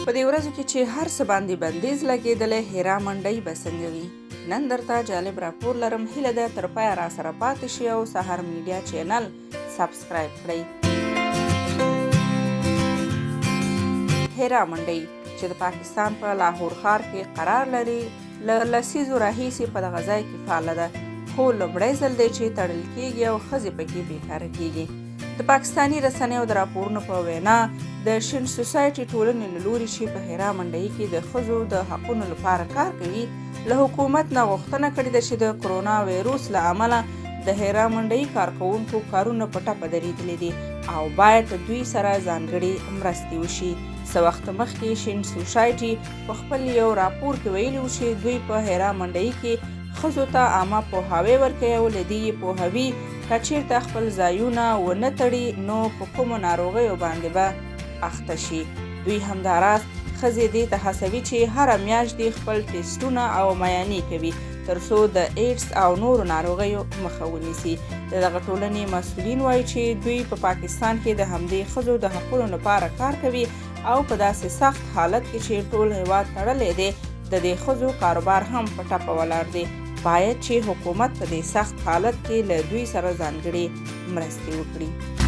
په دې ورځو کې چې هر څه باندې بندیز لګېدلی، هیرا منډۍ به څنګه وي؟ نن درته جالب راپور لرم، هیله ده تر پایه راسره پاتې شئ او سحر میډیا چینل سبسکرایب کړئ. هیرا منډۍ چې د پاکستان په لاهور ښار کې قرار لري، له لسیزو راهیسې په دغه ځای کې فعاله ده، خو لومړی ځل دی چې تړل کیږي او ښځې پکې بیکاره کیږي. د پاکستاني رسنیو د راپورونو په وینا، د شین سوسایټي ټولنې له لوري چې په هیرا منډۍ کې د ښځو د حقونو لپاره کار کوي، له حکومت نه غوښتنه کړې ده چې د کرونا ویروس له امله د هیرا منډۍ کارکوونکو کارونه په ټپه درېدلي دي او باید دوی سره ځانګړې مرستې وشي. څه وخت مخکې شین سوسایټي په خپل یو راپور کې ویلي و چې دوی په هیرا منډۍ کې ښځو ته عامه پوهاوی ورکوي او له دې یې پوهوي که چیرته خپل ځایونه ونه تړي نو په کومو ناروغیو باندې به اخته شي. دوی همداراز ښځې دې ته هڅوي چې هره میاشت دې خپل ټیسټونه او معاینې کوي تر څو د ایډز او نورو ناروغیو مخه ونیسي. د دغه ټولنې مسؤلین وایي چې دوی په پاکستان کې د همدې ښځو د حقونو لپاره کار کوي او په داسې سخت حالت کې چې ټول هیواد تړلی دی، د دې ښځو کاروبار هم په ټپه ولاړ دی. باید چې حکومت په دې سخت حالت کې له دوی سره ځانګړې مرستې وکړي.